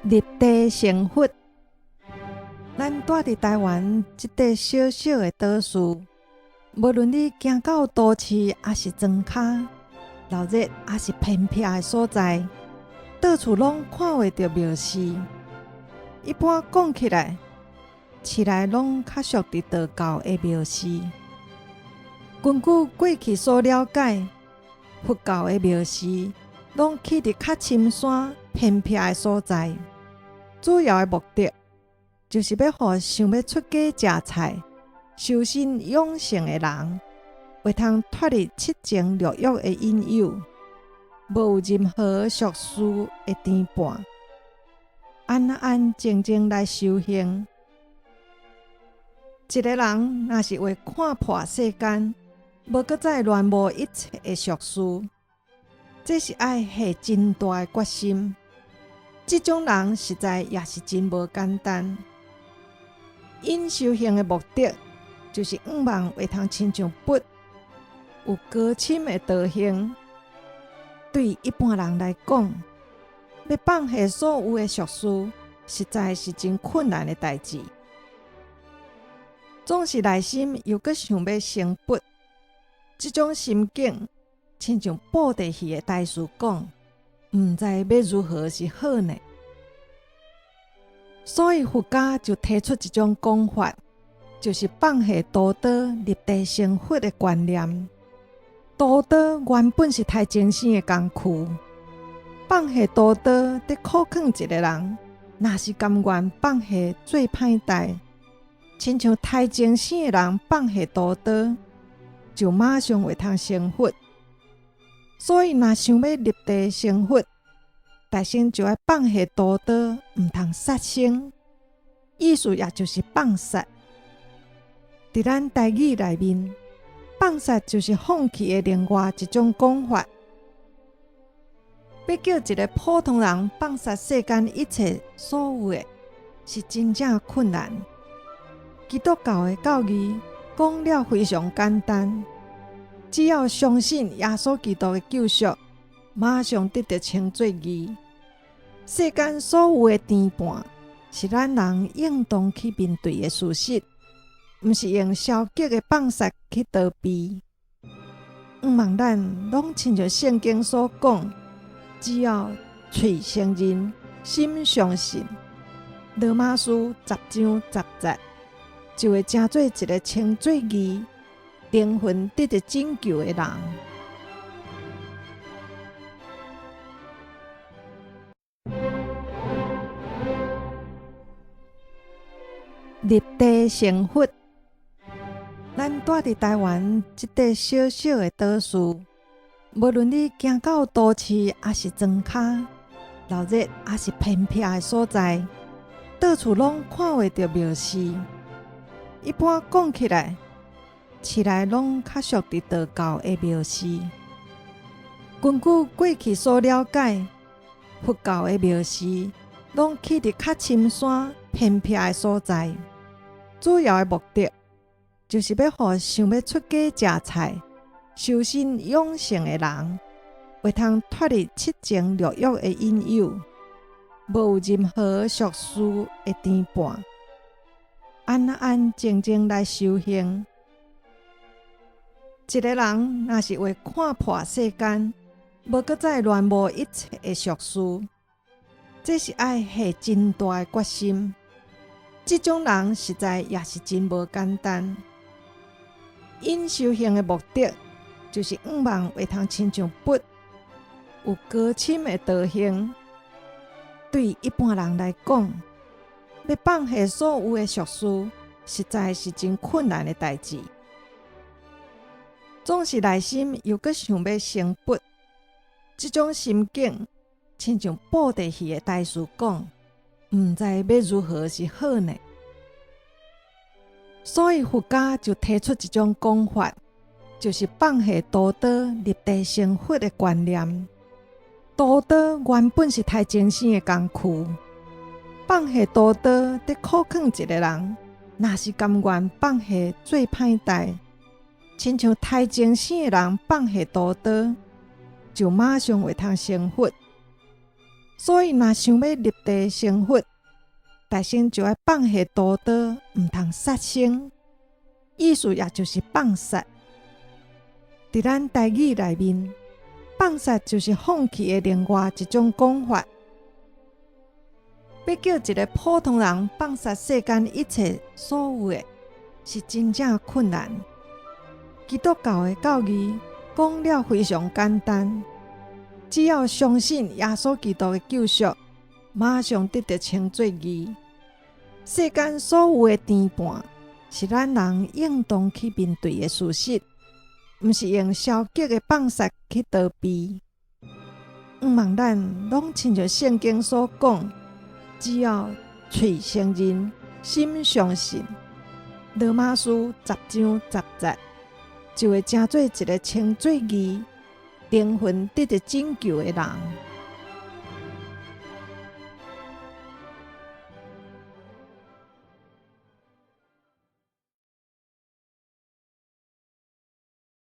立地成佛。咱蹛佇台灣這塊小小的島嶼，無論你行到都市抑是莊跤，鬧熱抑是偏僻的所在，到處攏看會著廟寺。一般講起來，市內攏較屬佇道教的廟寺。根據過去所了解，佛教的廟寺攏起佇較深山偏僻的所在，主要的目的就是欲予想欲出家食菜、修身養性的人，會通脫離七情六欲的引誘，無有任何俗事的牽絆，安安靜靜來修行。一个人若是會看破世間，無閣再戀慕一切的俗事，這是愛下真大的決心。這種人實在也是真無簡單。𪜶修行的目的，就是向望會通親像佛，有高深的道行。對一般人來講，欲放下所有的俗事，實在是真困難的代誌。總是內心猶閣想欲成佛，這種心境，親像布袋戲的台詞講，毋知欲如何是好呢？所以佛家就提出一種講法，就是放下屠刀立地成佛的觀念。屠刀原本是刣眾生的工具，放下屠刀佇苦勸一个人，若是甘願放下做歹代，親像刣眾生的人放下屠刀，就馬上會通成佛。所以，若想欲立地成佛，大先就愛放下屠刀，毋通殺生，意思也就是放殺。佇咱台語內面，放殺就是放棄的另外一種講法。欲叫一个普通人放殺世間一切所有的，是真正困難。基督教的教義講了非常簡單，只要相信耶穌基督的救贖，馬上得著稱做義。世間所有的牽絆，是咱人應當去面對的事實，毋是用消極的放殺去逃避。向望咱攏親像聖經所講，只要喙承認，心相信，羅馬書10章10節，就會成做一个稱做義、靈魂得著拯救的人。立地成佛。咱蹛佇台灣這塊小小的島嶼，無論你行到都市抑是莊跤，鬧熱抑是偏僻的所在，到處攏看會著廟寺。一般講起來，市內攏較屬佇道教的廟寺。根據過去所了解，佛教的廟寺攏起佇較深山偏僻的所在，主要的目的就是欲予想欲出家食菜、修身養性的人，會通脫離七情六欲的引誘，無有任何俗事的牽絆，安安靜靜來修行。一个人若是會看破世間，無閣再戀慕一切的俗事，這是愛下真大的決心。這種人實在也是真無簡單。𪜶修行的目的，就是向望會通親像佛，有高深的道行。對一般人來講，欲放下所有的俗事，實在是真困難的代誌。總是內心猶閣想欲成佛，這種心境，親像布袋戲的台詞講，毋知欲如何是好呢？所以佛家就提出一種講法，就是放下屠刀立地成佛的觀念。屠刀原本是刣眾生的工具，放下屠刀佇苦勸一个人，若是甘願放下做歹代，親像刣眾生的人放下屠刀，就馬上會通成佛。所以，若想欲立地成佛，大先就愛放下屠刀，毋通殺生。意思也就是放殺。佇咱台語內面，放殺就是放棄的另外一種講法。欲叫一个普通人放殺世間一切所有的，是真正困難。基督教的教義講了非常簡單，只要相信耶穌基督的救贖，馬上得著稱做義。世間所有的牽絆，是咱人應當去面對的事實，毋是用消極的放殺去逃避。向望咱攏親像聖經所講，只要喙承認，心相信，羅馬書10章10節，就會成做一个稱做義、靈魂得著拯救的人。